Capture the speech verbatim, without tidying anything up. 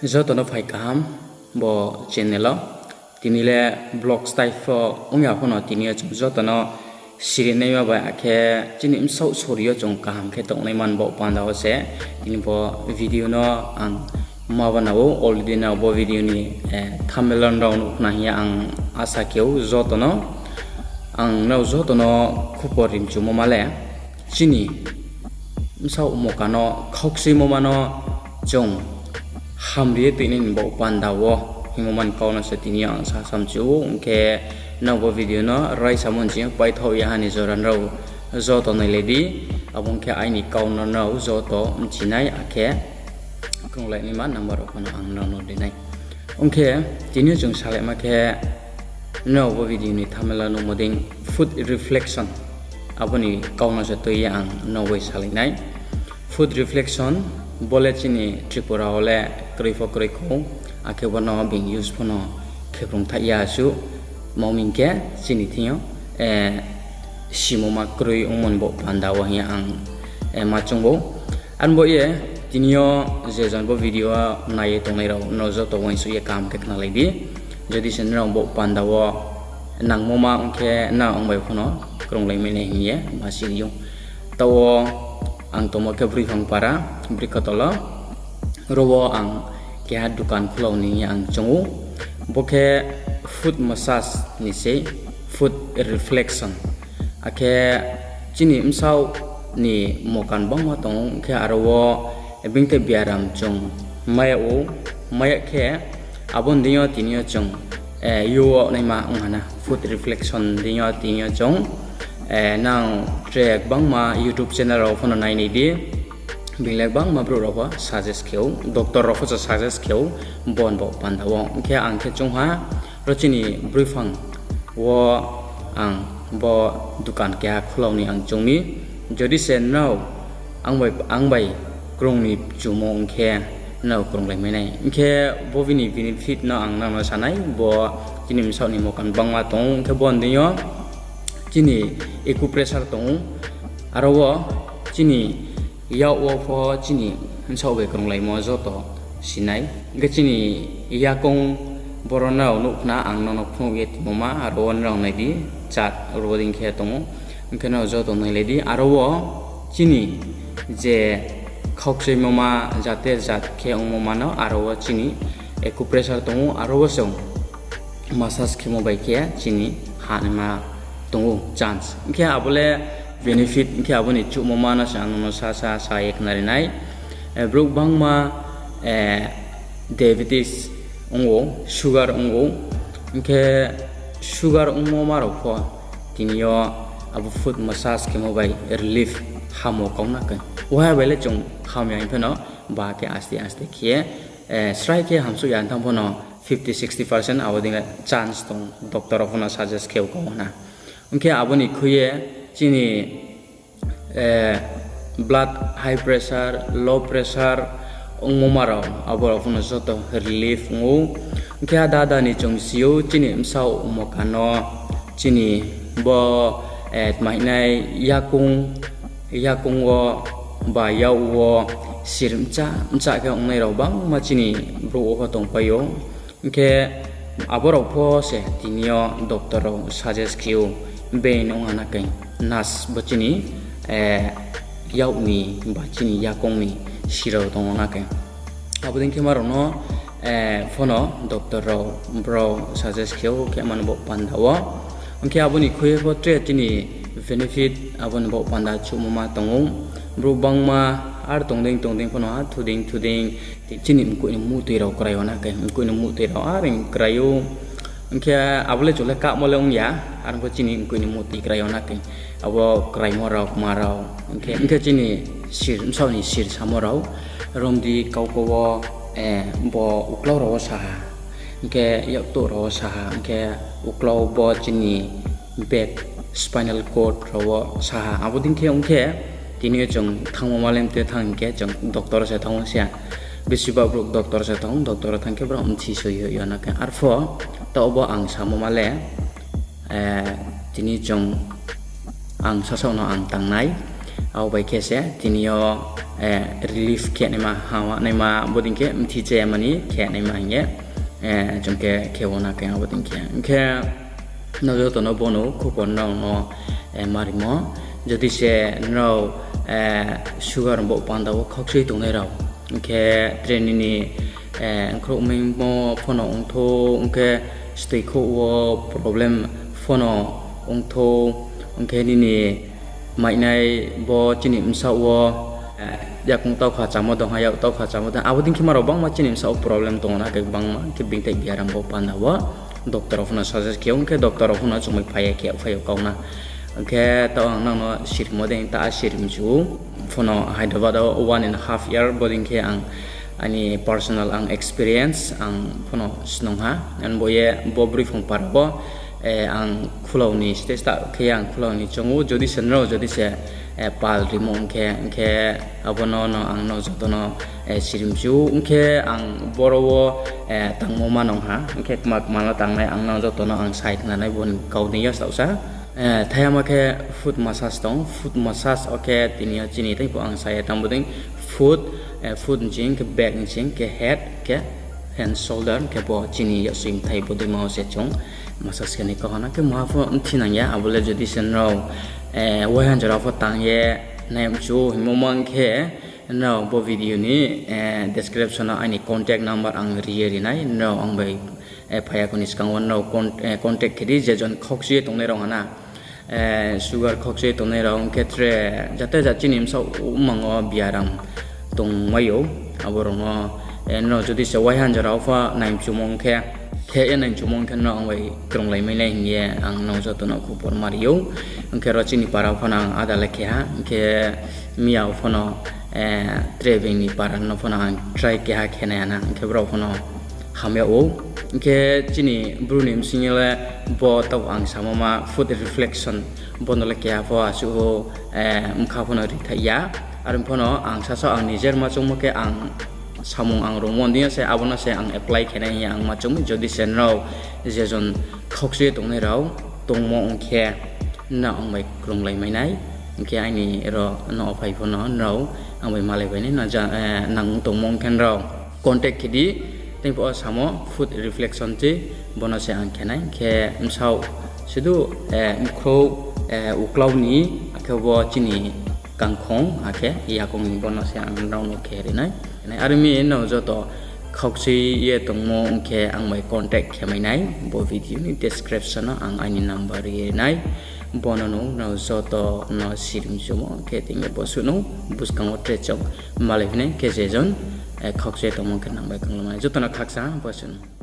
Joto no phai kaham bo channel o. Tini le vlogs type pho ong ya pho no, tini yo chung joto no sirinaima bai akhe chini bsaoh sori yo chung kaham khe tongnai man bo panda wo se tini bo video no ang ma bana ou. Already nrao bo video ni thumbnail rao nuh khna hing ye ang asa khe ou joto no. Ang nrao joto no khupor rimchumo ma le, chini bsaoh moka no khaukchuimo ma no chung hamri ye tuinai ni bo panda wo hingmo man kau no se tini yo ang sa samchu ou. Ong khe nrao bo video no raisamo nching yo paithaoh ya ha ni jora nrao joto nailai di. Abo ong khe aini kau no nrao joto bchinai akhe krunglai naima number rao pho no ang nrao no ri nai. Ong khe tini yo chung salaima khe nrao bo video ni thumbnail o nuhmo dei food reflection, abo ni kau no se tui ye ang nrao bai salai nai. Food reflection bo le chini Tripura wo le kroi pho kroi khou, akhe bo no being use pho no khe krung thaih ya suh. Tma hing khe chini thing yo simo ma kroi ongmo ni bo panda wo hing ye ang ma choung ou. Abo ye tini yo je jon bo video nai ye tongnai rao no joto uaingsouh ye kaham khe khnalai di. Jodi se nrao bo panda wo nangmo ma ong khe nrao ang bai pho no krunglai mai nai hing ye ma siri ou. Taoh wo ang tongmo khe Broiphang para, Brikotol o. Ro wo ang keha dukan khulau ni hing ye ang choung ou. Bo khe foot massage ni sei, foot reflection. Akhe chini bsaoh ni mokan bangma tong ou, ong khe aro wo bini tei biaram chung mai yag ou, mai yag khe abo ni deing yo tini yo chung yo naima ong ha na, foot reflection deing yo tini yo chung nang tre gbangma YouTube channel rao pho no nai nai di. Being le gbangma brouh rao pho suggest khe ou, doctor rao pho se suggest khe ou, bo ni bo panda wo. Ong khe ang khe choung ha, ro chini Broiphang wo ang bo dukan keha khulau ni ang choung mi. Jodi se nrao ang bai krung ni chumo ong khe nrao krunglai mai nai. Ong khe bo bini benefit no ang nang no sa nai, bo chini bsaoh ni mokan bangma tong ou, ong khe bo ni deing yo chini acupressure tong ou, aro wo chini yak wo pho chini bsaoh bai krunglaimo joto si nai. Ong khe chini yakoung boro nrao nuh khna, ang nono phnuh ye tongmo ma, aro wo nrao nai di, chat ro dei khe tong ou. Ong khe nrao joto nailai di, aro wo chini je khaukchuimo ma jate jat khe ongmo ma no, aro wo chini acupressure tong ou, aro wo chung massage khemo bai khe chini hanaima tong ou chance. Ong khe abo le benefit, ong khe abo ni chuhmo ma no se ang nono sa sa sa ye khnari nai. Brouh gbangma diabetes ong ou, sugar ong ou, ong khe sugar ongmo ma rao pho tini yo abo foot massage khemo bai relief hamo kau na khe. Waiha bai le chung ham ya hing phe no, ba khe aste aste khe srai khe hamsuh ya thanng pho no fifty sixty percent abo dei le chance tong, doctor rao pho no suggest khe ou kau na. Ong khe abo ni khui ye chini blood high pressure, low pressure ongmo ma rao, abo rao pho no joto relief ong ou. Ong khe ada ada ni chung si ou, chini bsaoh mokan no chini bo tma hing nai, yakoung, yakoung wo ba yak wo sir mcha mcha khe ongnai rao gbangma chini brouh wo pho tongpai ou. Ong khe abo rao pho se tini yo doctor rao suggest khe ou, being ong ha na khe, nas bo chini yak ni ba chini yakoung ni si rao tong ou na khe. Abo dei khe ma rao no pho no doctor rao brao suggest khe ou khe mani bo panda wo. Ong khe abo ni khui ye pho tre chini benefit abo ni bo panda chuhmo ma tong ou. Brouh gbangma ar tong dei tong dei pho no, ar thu dei thu dei chini mkoih ni muhtoi rao krai ou na khe, mkoih ni muhtoi rao are krai ou. Ong khe abo le chung le kahmo le ong ya, are pho chini mkoih ni muhtoi krai ou na khe, abo kraimo rao kma rao. Ong khe chini sir, bsaoh ni sir samo rao, romdi kauko wo bo uklau rao wo sa ha, ong khe yaktuh rao wo sa ha, ong khe uklau bo chini back, spinal cord rao wo sa ha. Abo dei khe ong khe tini yo chung thanngmo ma le mte thanng hing khe chung doctor se thanng ou se. Besiba brouh doctor se thanng ou, doctor wo thanng khe brao mthi soi yo na khe. Arpho taoh bo ang samo ma le tini chung ang sasaoh no ang tang nai. Abo bai khe se tini yo relief khe naima, hama naima, bodei khe mthi chaya mani khe naima hing ye chung khe khe wo na khe abo dei khe. Hing khe nrao joto no bo no khupor nrao no ma rimo. Jodi se nrao sugar bo panda wo khaukchui tongnai rao, hing khe tre nini khrouhmaimo pho no ongthou, hing khe stoi khouh wo problem pho no ongthou, hing khe nini mainai bo chini bsaoh wo yakung taukha chamo dong ha, yak taukha chamo dong ha, abo dei khe ma rao bangma chini bsaoh wo problem tong ou na khe, bangma khe bingthai biaram bo panda wo doctor rao pho no suggest khe ou, hing khe doctor rao pho no chung bai phai ya khe phai ou kau na. Hing khe taoh ang nang no sirimo dei ta a sirimchu pho no Hyderabad wo one and half year bodei khe ang aini personal ang experience ang pho no snung ha. Ang bo ye bo Broiphang para wo ang khulao ni stage ta khe ang khulao ni choung ou, jodi se nrao jodi se pal rimo ong khe, hing khe abo no no ang no joto no sirimchu ou. Hing khe ang boro wo tangmo ma nung ha, hing khe kma kma no tangnai ang no joto no ang sai khnanai bo ni kau dei yo saohsa. Thaiha ma khe foot massage tong, foot massage wo khe tini yo chini tei pho ang sa ye tang bo dei foot, foot nching khe back nching khe head khe hand shoulder khe bo chini yaksoi mthai bo dei ma wo se chung massage khe ni kau ha na khe maha pho mthi nang ya, abo le jodi se nrao waiha jora pho tang ye nai mchu hingmo mang khe nrao bo video ni description wo aini contact number ang ri ye ri nai, nrao ang bai phai ya kho ni skang wo nrao contact khe di, je jon khaukchui ye tongnai rao ha na, sugar khaukchui ye tongnai rao, hing khe tre jate jat chini bsaoh wo mang wo biaram tongmai ou, abo rao no nrao jodi se waiha jora wo pho nai mchumo ong khe, khe ye nai mchumo ong khe nrao ang bai krunglai mai nai hing ye ang nrao joto no khupor ma ri ou. Hing khe ro chini para pho no ang ada le khe ha, hing khe miya wo pho no tre being ni para no pho no ang try khe ha khe nai ha na, hing khe brao pho no hamya ou. Hing khe chini Bru ni bsing yo le bo taoh ang samo ma foot reflection, bo no le keha pho asuh ou bkha pho no rithaih ya. Are pho no ang sasaoh ang nijer ma choungmo khe ang samung ang rungmo dei yo se abo no se ang apply khe nai hing ye ang ma choung mi. Jodi se nrao je jon khaukchui ye tongnai rao tongmo ong khe, nrao ang bai krunglai mai nai. Hing khe aini ro no phai pho no nrao ang bai malai bai nai, nang tongmo ong khe nrao contact khe di. Tei pho samo foot reflection ti, bo no se ang khe nai. Hing khe bsaoh sudu, bkhrouh, uklau ni, akhe bo chini kangkhong, akhe yakung ni, bo no se ang nrao no khe ri nai. Are mi nrao joto khaukchui ye tongmo ong khe ang bai contact khe mai nai, bo video ni description wo ang aini number ri ye ri nai. Bo no nung nrao joto no sirimchumo khe tini bo suh no buskang wo tre chung malai phi nai, khe je jon khaukchui ye tongmo ong khe nang bai kanglamai joto no khaksa bo suh no.